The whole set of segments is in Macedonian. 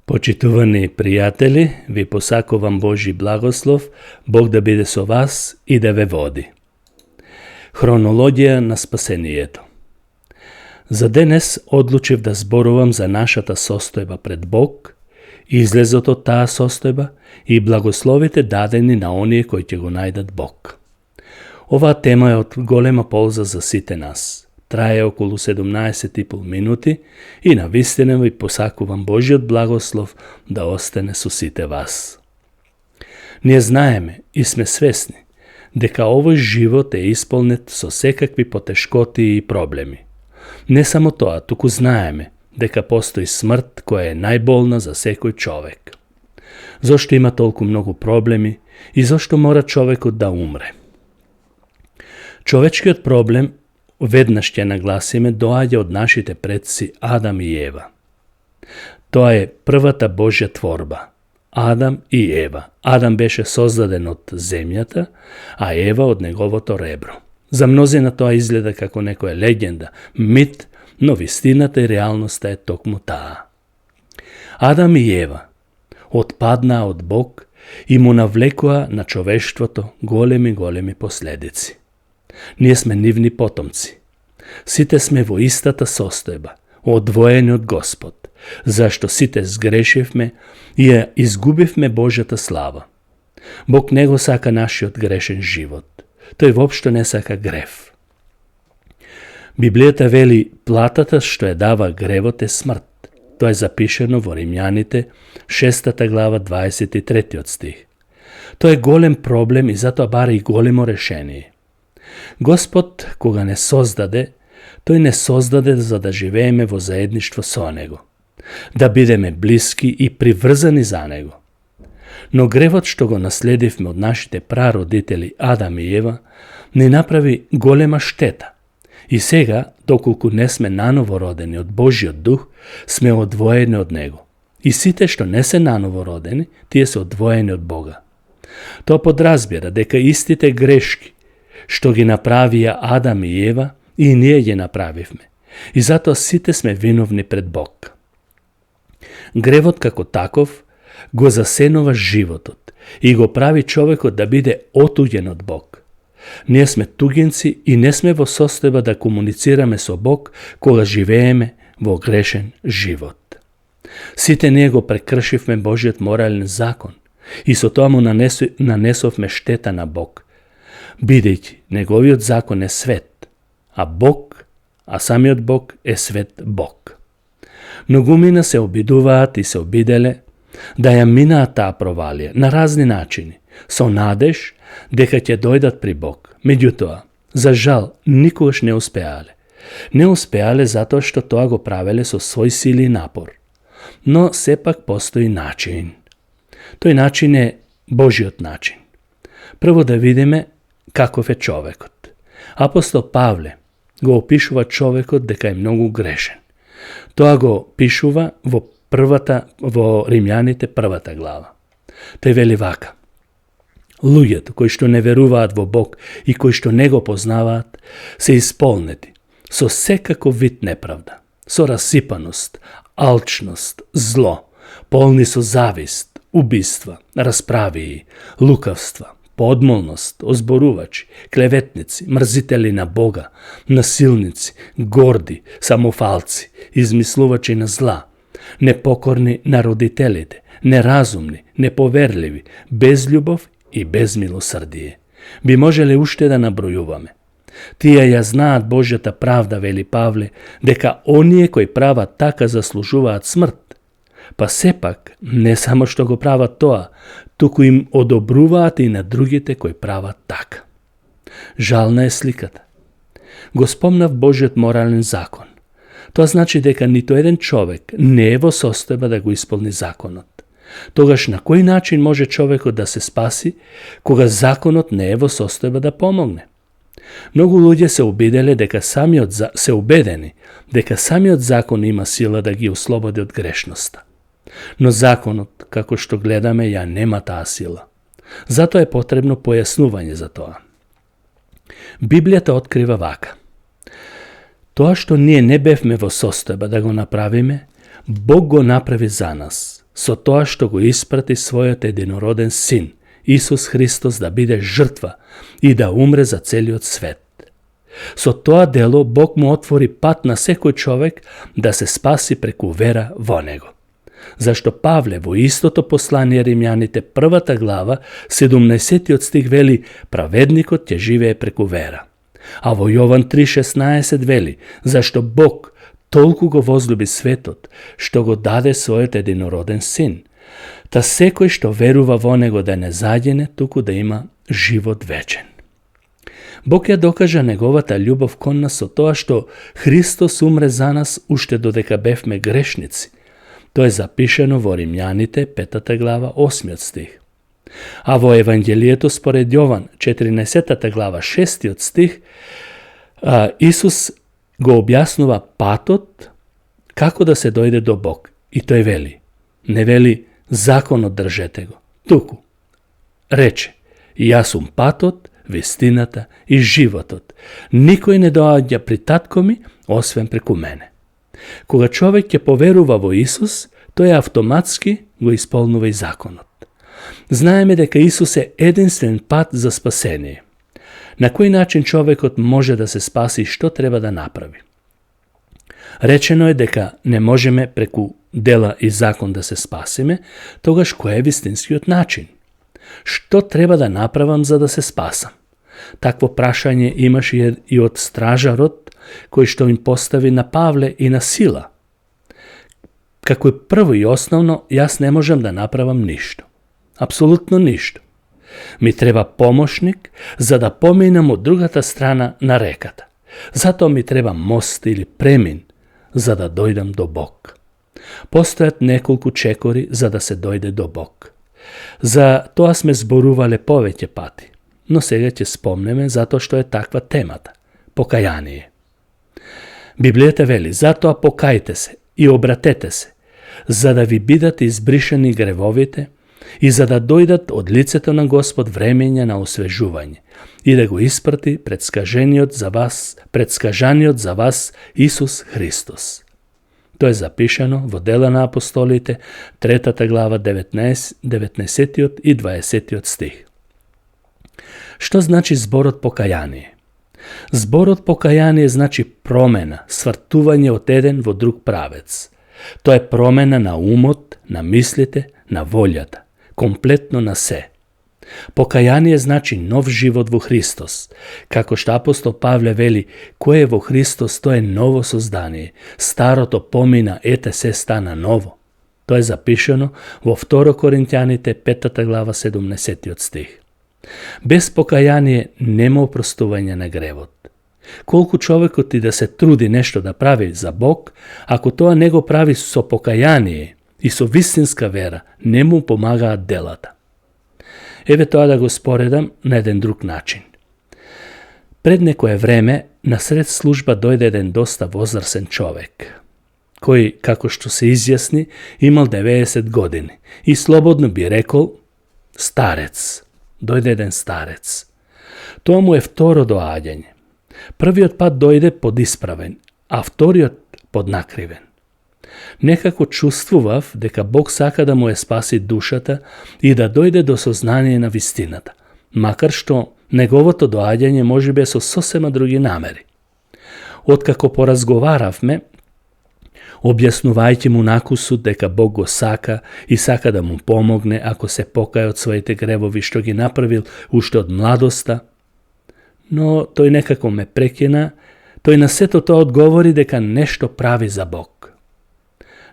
Почитувани пријатели, ви посакувам Божи благослов, Бог да биде со вас и да ве води. Хронологија на спасението. За денес одлучив да зборувам за нашата состојба пред Бог, излезот од таа состојба и благословите дадени на оние кои ќе го најдат Бог. Оваа тема е од голема полза за сите нас. Трае околу 17,5 минути и навистина ви посакувам Божиот благослов да остане со сите вас. Ние знаеме и сме свесни дека овој живот е исполнет со секакви потешкоти и проблеми. Не само тоа, туку знаеме дека постои смрт која е најболна за секој човек. Зошто има толку многу проблеми и зошто мора човекот да умре? Човечкиот проблем, веднаш ќе нагласиме, доаѓа од нашите предци Адам и Ева. Тоа е првата Божја творба. Адам и Ева. Адам беше создаден од земјата, а Ева од неговото ребро. За мнозина тоа изгледа како некоја легенда, мит, но вистината и реалноста е токму таа. Адам и Ева отпаднаа од Бог и му навлекоа на човештвото големи последици. Ние сме нивни потомци. Сите сме во истата состојба, одвоени од Господ, зашто сите сгрешивме и ја изгубивме Божјата слава. Бог не го сака нашиот грешен живот. Тој воопшто не сака грев. Библијата вели, платата што ја дава гревот е смрт. Тоа е запишено во Римјаните, 6 глава, 23 стих. Тоа е голем проблем и затоа бара и големо решение. Господ, кога не создаде, тој не создаде за да живееме во заедништво со Него, да бидеме блиски и приврзани за Него. Но гревот што го наследивме од нашите прародители Адам и Ева, ни направи голема штета. И сега, доколку не сме наново родени од Божиот дух, сме одвоени од Него. И сите што не се наново родени, тие се одвоени од Бога. Тоа подразбира дека истите грешки што ги направија Адам и Ева, и ние ги направивме. И затоа сите сме виновни пред Бог. Гревот како таков го засенува животот и го прави човекот да биде отуѓен од Бог. Ние сме туѓенци и не сме во состојба да комуницираме со Бог кога живееме во грешен живот. Сите ние го прекршивме Божиот морален закон и со тоа му нанесовме штета на Бог, бидејќи неговиот закон е свет, а самиот Бог е свет Бог. Многумина се обидуваат и се обиделе да ја минаат таа провалија на разни начини, со надеж дека ќе дојдат при Бог. Меѓутоа, за жал, никогаш не успеале. Не успеале затоа што тоа го правеле со свој сили и напор. Но сепак постои начин. Тој начин е Божиот начин. Прво да видиме каков е човекот. Апостол Павле го опишува човекот дека е многу грешен. Тоа го пишува во Римјаните 1 глава. Тој вели вака: луѓето кои што не веруваат во Бог и кои што не го познаваат, се исполнети со секаков вид неправда, со расипаност, алчност, зло, полни со завист, убиства, расправии, лукавства, подмолност, озборувачи, клеветници, мрзители на Бога, насилници, горди, самофалци, измислувачи на зла, непокорни на родителите, неразумни, неповерливи, без љубов и без милосрдие. Би можеле уште да набројуваме. Тие ја знаат Божјата правда, вели Павле, дека оние кои прават така заслужуваат смрт. Па сепак, не само што го прават тоа, туку им одобруваат и на другите кои прават така. Жална е сликата. Го спомнав Божиот морален закон. Тоа значи дека ниту еден човек не е во состојба да го исполни законот. Тогаш на кој начин може човекот да се спаси, кога законот не е во состојба да помогне? Многу луѓе се убедени дека самиот закон има сила да ги ослободи од грешноста. Но законот, како што гледаме, ја нема таа сила. Затоа е потребно појаснување за тоа. Библијата открива вака: тоа што ние не бевме во состојба да го направиме, Бог го направи за нас. со тоа што го испрати својот единороден син, Исус Христос, да биде жртва и да умре за целиот свет. Со тоа дело Бог му отвори пат на секој човек да се спаси преку вера во него. Зашто Павле во истото послание Римјаните, 1 глава, 17 стих вели: праведникот ќе живее преку вера. А во Јован 3:16 вели: зашто Бог толку го возлюби светот, што го даде својот единороден син, та секој што верува во него да не загине, туку да има живот вечен. Бог ја докажа неговата љубов кон нас со тоа што Христос умре за нас уште додека бевме грешници. Тоа е запишено во Римјаните, 5 глава, 8 стих. А во Евангелието според Јован, 14 глава, 6 стих, Исус го објаснува патот како да се дојде до Бог. И тој вели, не вели законот држете го, туку рече: јас сум патот, вистината и животот. Никој не доаѓа при татко ми, освен преку мене. Кога човек ќе поверува во Исус, тој автоматски го исполнува и законот. Знаеме дека Исус е единствен пат за спасение. На кој начин човекот може да се спаси и што треба да направи? Речено е дека не можеме преку дела и закон да се спасиме, тогаш кој е вистинскиот начин? Што треба да направам за да се спасам? Такво прашање имаше и од стражарот, кој што им постави на Павле и на Сила. Како е прво и основно, јас не можам да направам ништо. Апсолутно ништо. Ми треба помошник за да поминам од другата страна на реката. Затоа ми треба мост или премин за да дојдам до Бог. Постојат неколку чекори за да се дојде до Бог. За тоа сме зборувале повеќе пати, но сега ќе спомнеме затоа што е таква темата – покаяние. Библијата вели: затоа покајте се и обратете се, за да ви бидат избришани гревовите и за да дојдат од лицето на Господ времења на освежување и да го испрати предскажаниот за вас Исус Христос. Тоа е запишано во Дела на апостолите, 3 глава, 19 и 20 стих. Што значи зборот покаяние? Зборот покаяние значи промена, свртување од еден во друг правец. Тоа е промена на умот, на мислите, на волјата, комплетно на се. Покаяние значи нов живот во Христос. Како што апостол Павле вели: кој е во Христос, тоа е ново создание. Старото помина, ете се стана ново. Тоа е запишено во 2 Коринтјаните, 5 глава, 17 стих. Без покаяние нема опростување на гревот. Колку човекот и да се труди нешто да прави за Бог, ако тоа не го прави со покаяние и со вистинска вера, не му помагаат делата. Еве тоа да го споредам на еден друг начин. Пред некое време, насред служба дојде еден доста возрасен човек, кој, како што се изјасни, имал 90 години и слободно би рекол старец. Дојде еден старец. Тоа му е второ доаѓање. Првиот пат дојде подисправен, а вториот поднакривен. Некако чувствував дека Бог сака да му е спаси душата и да дојде до сознание на вистината, макар што неговото доаѓање можеби е со сосема други намери. Откако поразговаравме, објаснувајќи му накусот дека Бог го сака и сака да му помогне ако се покаја од своите гревови што ги направил уште од младоста, но тој некако ме прекина, тој на сето тоа одговори дека нешто прави за Бог.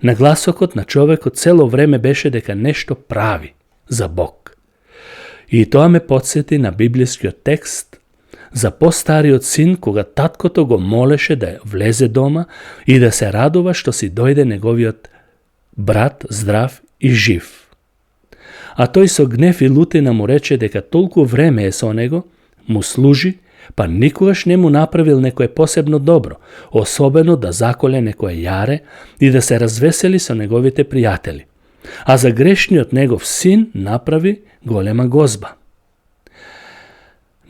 Нагласокот на човекот цело време беше дека нешто прави за Бог. И тоа ме потсети на библискиот текст за постариот син кога таткото го молеше да влезе дома и да се радува што си дојде неговиот брат здрав и жив. А тој со гнев и лутина му рече дека толку време е со него, му служи, па никогаш не му направил некое посебно добро, особено да заколе некое јаре и да се развесели со неговите пријатели. А за грешниот негов син направи голема гозба.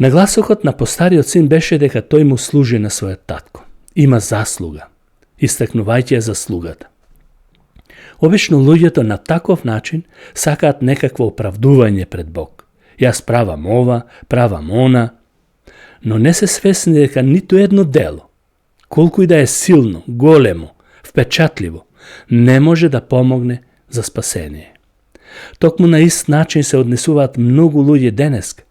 Нагласокот на постариот син беше дека тој му служи на својот татко. Има заслуга, истакнувајќи ја заслугата. Обично луѓето на таков начин сакаат некакво оправдување пред Бог. Јас правам ова, правам она, но не се свесни дека ниту едно дело, колку и да е силно, големо, впечатливо, не може да помогне за спасение. Токму на ист начин се однесуваат многу луѓе денеска.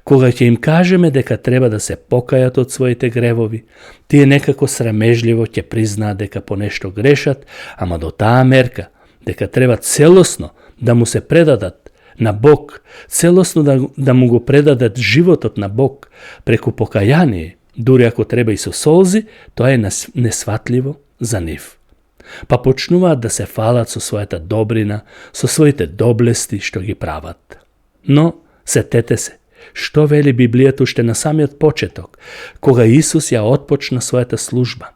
Кога ќе им кажеме дека треба да се покајат од своите гревови, тие некако срамежливо ќе признаат дека по нешто грешат, ама до таа мерка, дека треба целосно да му се предадат на Бог, целосно да му го предадат животот на Бог преку покаяние, дури ако треба и со солзи, тоа е несватливо за нив. Па почнуваат да се фалат со својата добрина, со своите доблести што ги прават. Но, сетете се, што вели Библијата уште на самиот почеток, кога Исус ја отпочна својата служба.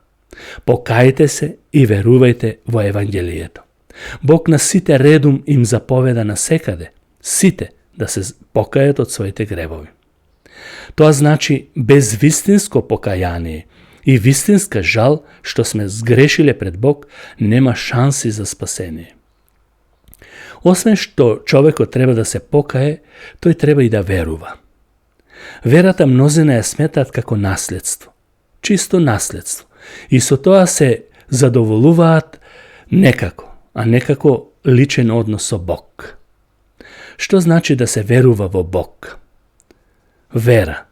Покајте се и верувајте во Евангелието. Бог на сите редум им заповеда на секаде, сите да се покајат од своите гревови. Тоа значи без вистинско покаяние и вистинска жал што сме сгрешиле пред Бог, нема шанси за спасение. Освен што човекот треба да се покае, тој треба и да верува. Верата мнозина ја сметаат како наследство, чисто наследство, и со тоа се задоволуваат некако, а некако личен однос со Бог. Што значи да се верува во Бог? Вера.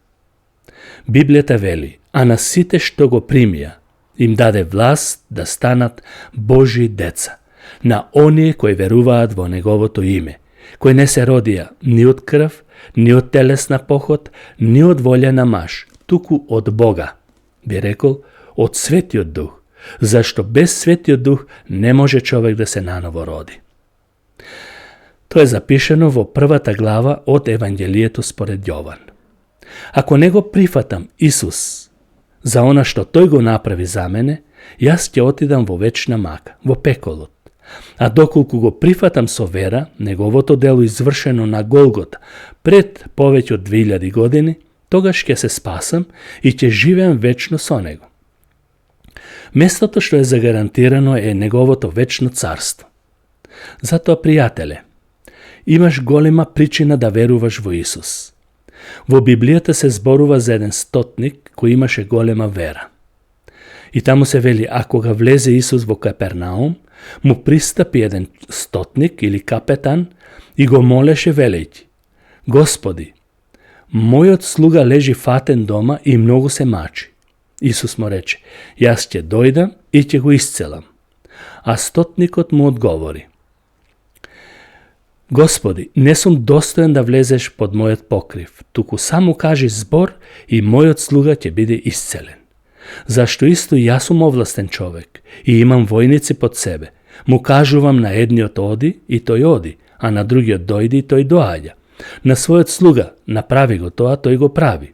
Библијата вели, а на сите што го примија, им даде власт да станат Божји деца, на оние кои веруваат во Неговото име, кои не се родија ни од крв, ни од телесна поход, ни од волја на маж, туку од Бога. Би рекол, од Светиот Дух, зашто без Светиот Дух не може човек да се наново роди. Тоа е запишено во првата глава од Евангелието според Јован. Ако не го прифатам Исус за она што тој го направи за мене, јас ќе отидам во вечна мака, во пеколот. А доколку го прифатам со вера, неговото дело извршено на Голгота пред повеќе од 2000 години, тогаш ќе се спасам и ќе живеам вечно со него. Местото што е загарантирано е неговото вечно царство. Затоа, пријателе, имаш голема причина да веруваш во Исус. Во Библијата се зборува за еден стотник кој имаше голема вера. И таму се вели, а кога влезе Исус во Капернаум, му пристапи еден стотник или капетан и го молеше велејќи: Господи, мојот слуга лежи фатен дома и многу се мачи. Исус му рече: јас ќе дојдам и ќе го исцелам. А стотникот му одговори: Господи, не сум достоен да влезеш под мојот покрив, туку само кажи збор и мојот слуга ќе биде исцелен. Зашто исто јас сум овластен човек и имам војници под себе. Му кажувам на едниот оди и тој оди, а на другиот дојди и тој доаѓа. На својот слуга направи го тоа, тој го прави.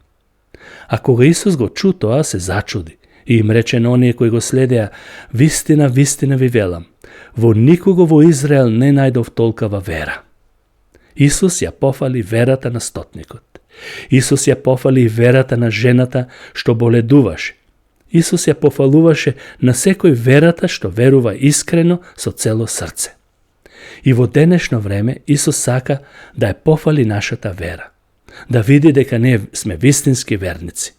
А кога Исус го чу тоа, се зачуди и им рече на оние кои го следеа: вистина, вистина ви велам, во никого во Израел не најдов толкава вера. Исус ја пофали верата на стотникот. Исус ја пофали и верата на жената што боледуваше. Исус ја пофалуваше на секој верата што верува искрено со цело срце. И во денешно време Исус сака да ја пофали нашата вера, да види дека ние сме вистински верници.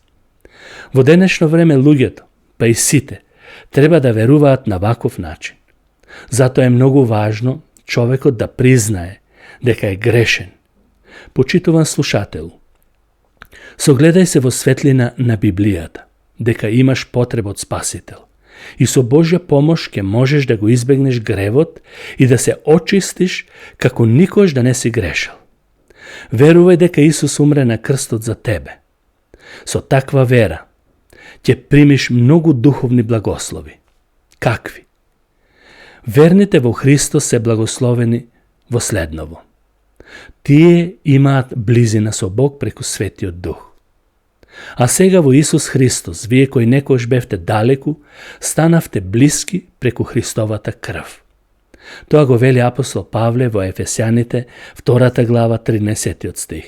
Во денешно време луѓето, па и сите, треба да веруваат на ваков начин. Затоа е многу важно човекот да признае дека е грешен. Почитуван слушател, согледај се во светлина на Библијата, дека имаш потреба од Спасител. И со Божја помош ќе можеш да го избегнеш гревот и да се очистиш како никош да не си грешал. Верувај дека Исус умре на крстот за тебе. Со таква вера ќе примиш многу духовни благослови. Какви? Верните во Христос се благословени во следново. Тие имаат близина со Бог преку Светиот Дух. А сега во Исус Христос, вие кои некош бевте далеку, станавте блиски преку Христовата крв. Тоа го вели апостол Павле во Ефесјаните, 2 глава, 13 стих.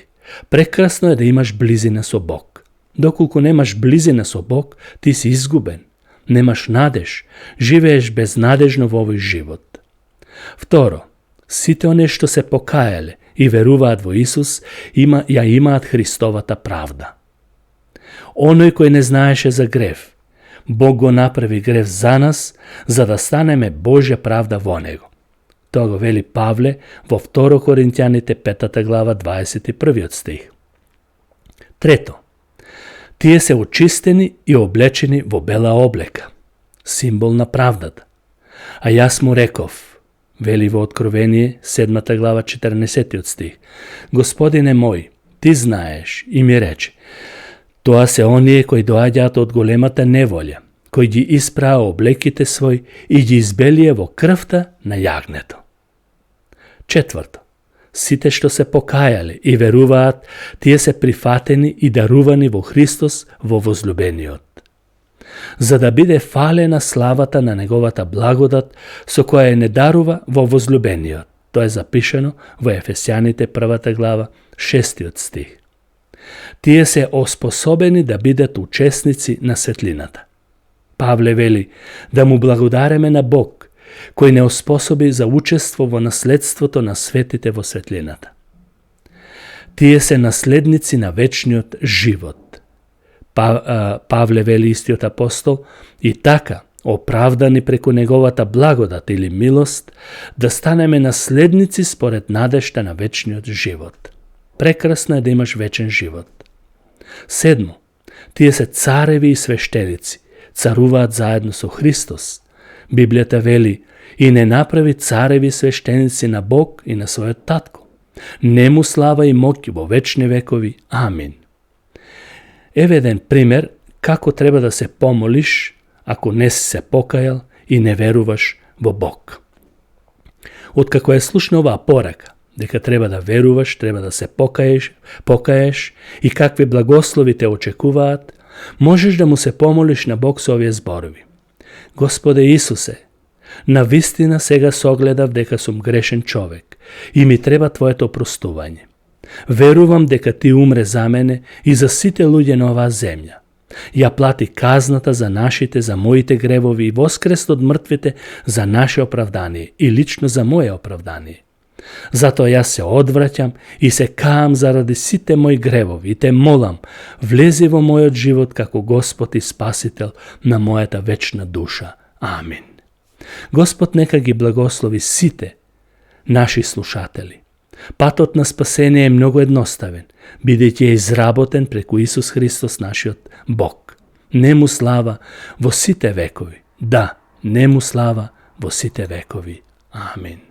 Прекрасно е да имаш близина со Бог. Доколку немаш близина со Бог, ти си изгубен. Немаш надеж, живееш безнадежно во овој живот. Второ, сите оние што се покаяле и веруваат во Исус, ја имаат Христовата правда. Оној кој не знаеше за грев, Бог го направи грев за нас, за да станеме Божја правда во него. Тоа го вели Павле во 2 Коринтјаните 5 глава 21 стих. Трето, тие се очистени и облечени во бела облека, символ на правдата. А јас му реков, вели во Откровение 7 глава 14 стих, Господине мој, ти знаеш, и ми рече, тоа се оние кои доаѓаат од големата неволја, кои ги испраа облеките свој и ги избелие во крвта на јагнето. Четврто, сите што се покајале и веруваат, тие се прифатени и дарувани во Христос во возлюбениот. За да биде фалена славата на неговата благодат, со која не дарува во возлюбениот. Тоа е запишено во Ефесјаните 1 глава 6 стих. Тие се оспособени да бидат учесници на светлината. Павле вели да му благодариме на Бог, кој не оспособи за учество во наследството на светите во светлината. Тие се наследници на вечниот живот. Павле вели истиот апостол, и така, оправдани преку неговата благодат или милост, да станеме наследници според надежта на вечниот живот. Прекрасно е да имаш вечен живот. Седмо, тие се цареви и свештеници, царуваат заедно со Христос. Библијата вели, и не направи цареви свештеници на Бог и на својот татко. Нему слава и моќ во вечни векови. Амин. Еве еден пример како треба да се помолиш ако не си се покајал и не веруваш во Бог. Откако е слушна оваа порака, дека треба да веруваш, треба да се покаеш и какви благослови те очекуваат, можеш да му се помолиш на Бог со овие зборови. Господе Исусе, навистина сега согледав дека сум грешен човек и ми треба Твоето опростување. Верувам дека Ти умре за мене и за сите луѓе на оваа земја. Ја плати казната за нашите, за моите гревови и воскрес од мртвите за наше оправдание и лично за моје оправдание. Затоа јас се одвраќам и се каам заради сите мои гревови и те молам, влези во мојот живот како Господ и Спасител на мојата вечна душа. Амин. Господ нека ги благослови сите наши слушатели. Патот на спасение е многу едноставен, бидејќи е изработен преку Исус Христос нашиот Бог. Нему слава во сите векови. Да, нему слава во сите векови. Амин.